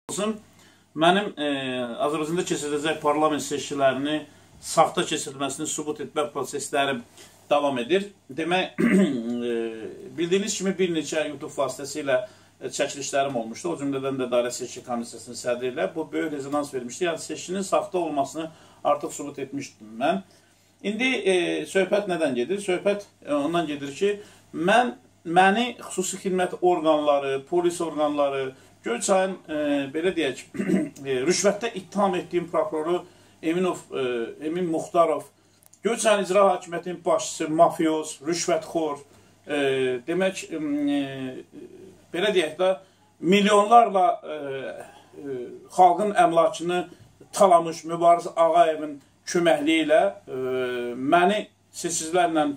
Olsun. Mənim Azərbaycanda keçiriləcək parlament seçkilərini saxta keçirilməsini sübut etmə proseslərim davam edir. Demək, bildiyiniz kimi bir neçə YouTube vasitəsilə çəkilişlərim olmuşdu. O cümlədən də Dairə Seçki Komissiyasının sədri ilə bu böyük rezonans vermişdi. Yəni, seçkinin saxta olmasını artıq sübut etmişdim mən. İndi söhbət nədən gedir? Söhbət ondan gedir ki, məni xüsusi xidmət orqanları, polis orqanları, Göyçayın, belə deyək, rüşvətdə ittiham etdiyim prokuroru Emin Muxtarov, Göyçayın İcra Hakimiyyətinin başçısı, mafioz, rüşvətxor, demək, belə deyək də, milyonlarla xalqın əmlakını talamış Mübariz Ağayevin köməkliyi ilə məni seçicilərlə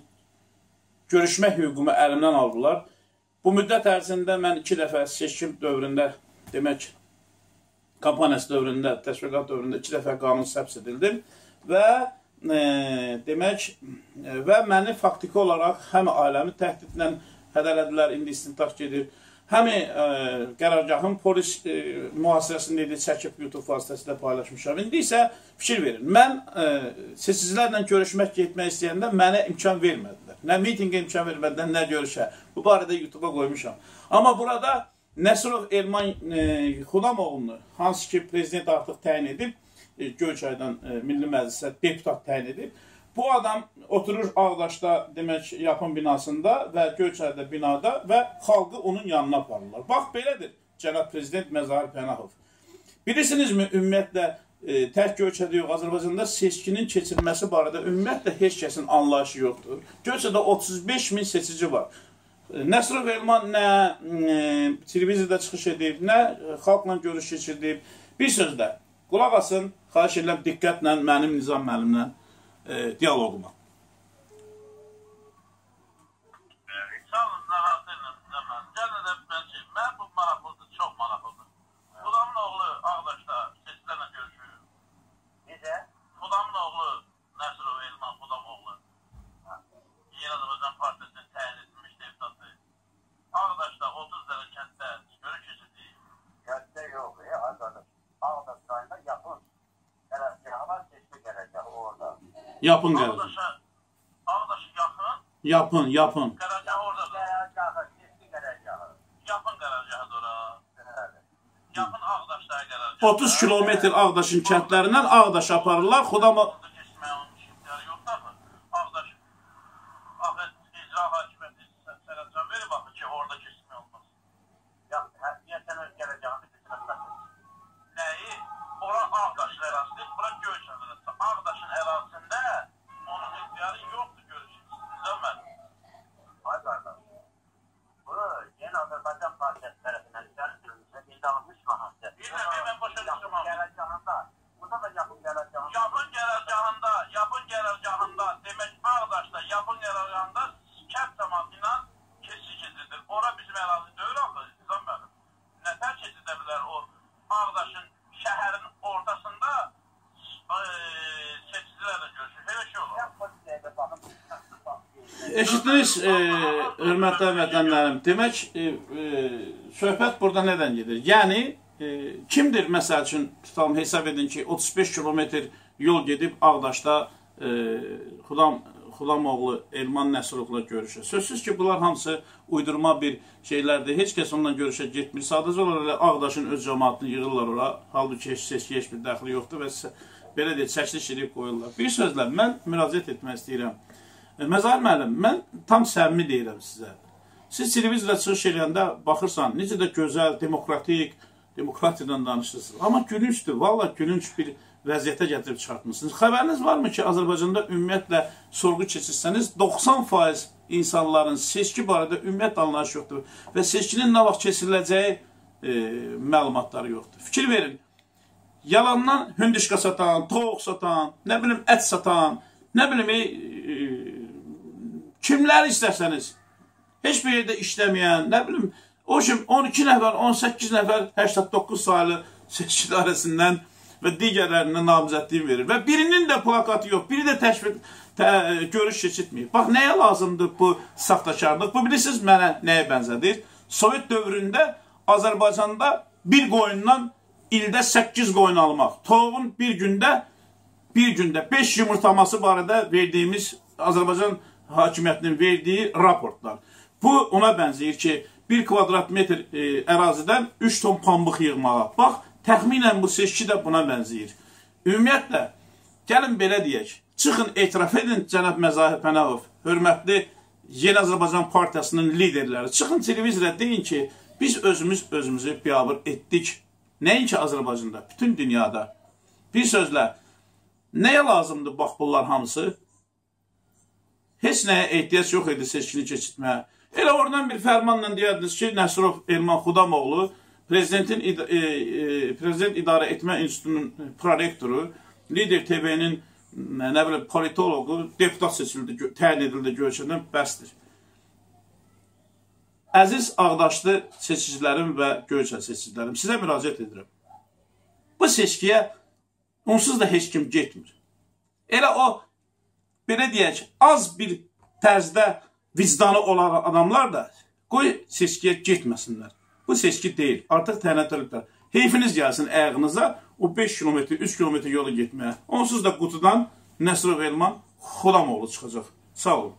görüşmək hüququmu əlimdən aldılar. Bu müddət ərzində mən 2 dəfə seçim dövründə, demək, kampaniyası dövründə, təşviqat dövründə 2 dəfə qanunsuz həbs edildim və demək, və məni faktiki olaraq həm ailəmi təhdidlə hədələdilər, indi istintaq gedir, həm qərargahın polis mühasirəsində idi, çəkib YouTube vasitəsilə paylaşmışam. İndi isə fikir verin, mən seçicilərlə görüşmək, getmək istəyəndə mənə imkan vermədilər. Nə mitinqə imkan vermədilər, nə görüşə. Bu barədə YouTube-a qoymuşam. Amma burada Nəsirov Elman Xudamoğlunu, hansı ki prezident artıq təyin edib, Göyçaydan Milli Məclisə deputat təyin edib. Bu adam oturur Ağdaşda, demək, yapın binasında və Göyçayda binada və xalqı onun yanına aparırlar. Bax, belədir cənab prezident Məzahir Pənahov. Bilirsinizmi, ümumiyyətlə, tək Göyçayda yox, Azərbaycanda seçkinin keçirilməsi barədə ümumiyyətlə heç kəsin anlayışı yoxdur. Göyçayda 35 min seçici var. Nəsirov Elman nə televiziyada çıxış edib, nə xalqla görüş keçirdib. Bir sözlə, qulaq asın, xahiş edirəm diqqətlə mənim Nizam müəllimlə diyaloquma. Sağ olun, narahat edin. Gəlin də mən bu maraqlıdır, çox maraqlıdır. Xudamın oğlu Ağdaşda seçicilərlə görüşür. Necə? Xudamın oğlu Nəsirov Elman, Xudam oğlu. Yeni Azərbaycan Partiyasının təyin edilmiş deputatı. Ağdaşda 30 dənə kənddə görüş keçirdi. Kənddə yox, Ağdaş. Ağdaş rayonunda yapın qərargahı var, seçki qərargahı orada. Yapın qərargahı. Ağdaşı yaxın. Yapın, yapın. Qərargahı oradadır. Qərargahı, seçki qərargahı. Yapın qərargahıdır ora. Yapın Ağdaşda qərargahı. 30 kilometr Ağdaşın kəndlərindən Ağdaş aparırlar. Xudama... Keçməyə onun ixtiyarı yoxdur axı. Ağdaş, axı icra hakimiyyəti sərəncam verib axı ki, orada keçmək olmaz. Niyə sən öz qərargahını bitirəməzsin? Nəyi? Ora Ağdaşın ərazisidir, bura Göyçay ərazisi. Ağdaşın ərazisində onun ixtiyarı yoxdur görüşün. Nizam müəllim. Ay qardaş, bu Yeni Azərbaycan Partiyası tərəfindən irəli sürülmüş və qeydə alınmış mühasirə. Bilmirəm, mən başa düşdüm. Qərargahında, burada da yapın qərargahında. Yapın qərargahında, yapın qərargahında, demək Ağdaşda yapın qərargahında kənd cəmaatı ilə keçici keçirilir. Ora bizim ərazi deyil axı, Nizam müəllim. Nətər keçidə bilər o Ağdaşın şəhərin ortasında seçicilərlə görüşür. Elə şey olar. Eşitdiniz, hörmətli vətənlərim. Demək, söhbət burada nədən gedir? Yəni, kimdir, məsəl üçün, tutalım, hesab edin ki, 35 kilometr yol gedib Ağdaşda Xudamoğlu Elman Nəsirovla görüşür. Sözsüz ki, bunlar hamısı uydurma bir şeylərdir. Heç kəs onunla görüşə getmir. Sadəcə olaraq Ağdaşın öz cəmaatını yığırlar ora. Halbuki heç seçkiyə heç bir dəxli yoxdur və belə deyək, çəkiliş edib qoyurlar. Bir sözlə, mən müraciət etmək istəyirəm. Məzahir müəllim, mən tam səmimi deyirəm sizə. Siz televizorda çıxış eləyəndə baxırsan, necə də gözəl, demokratik, demokratiyadan danışırsınız. Amma gülüncdür, valla gülünc bir vəziyyətə gətirib çıxartmışsınız. Xəbəriniz varmı ki, Azərbaycanda ümumiyyətlə sorğu keçirsəniz, 90% insanların seçki barədə ümumiyyətlə anlayış yoxdur və seçkinin nə vaxt keçiriləcəyi məlumatları yoxdur. Fikir verin, yalandan hündüşka satan, toyuq satan, nə bilim ət satan, nə bilim kimləri istərsəniz, heç bir yerdə işləməyən, nə bilim, o kimi 12 nəfər, 18 nəfər 89 saylı seçki idarəsindən və digərlərindən namizədliyi verir. Və birinin də plakatı yox, biri də təşviq, görüş keçirtməyib. Bax, nəyə lazımdır bu saxtakarlıq? Bu, bilirsiniz, mənə nəyə bənzədir? Sovet dövründə Azərbaycanda bir qoyundan ildə 8 qoyun almaq, toyuğun bir gündə 5 yumurtlaması barədə verdiyimiz Azərbaycan hakimiyyətinin verdiyi raportlar. Bu ona bənzəyir ki, 1 kvadrat metr ərazidən 3 ton pambıq yığmağa. Bax, təxminən bu seçki də buna bənzəyir. Ümumiyyətlə, gəlin belə deyək, çıxın etiraf edin cənab Məzahir Pənahov, hörmətli Yeni Azərbaycan Partiyasının liderləri. Çıxın televizora deyin ki, biz özümüz özümüzü biabır etdik. Nəinki Azərbaycanda, bütün dünyada. Bir sözlə, nəyə lazımdır bax bunlar hamısı? Heç nəyə ehtiyac yox idi seçkini keçirtməyə. Elə oradan bir fərmanla deyərdiniz ki, Nəsirov Elman Xudamoğlu, Prezident İdarə Etmə İnstitutunun prorektoru, Lider TV-nin nə bilim, politoloqu, deputat seçildi, təyin edildi Göyçədən, bəsdir. Əziz Ağdaşlı seçicilərim və Göyçə seçicilərim, sizə müraciət edirəm. Bu seçkiyə onsuz da heç kim getmir. Elə o, belə deyək, az bir tərzdə vicdanı olan adamlar da qoy seçkiyə getməsinlər. Bu seçki deyil, artıq təyinat ediblər. Heyfiniz gəlsin ayağınıza o 5 kilometr, 3 kilometr yolu getməyə. Onsuz da qutudan Nəsirov Elman Xudamoğlu çıxacaq. Sağ olun.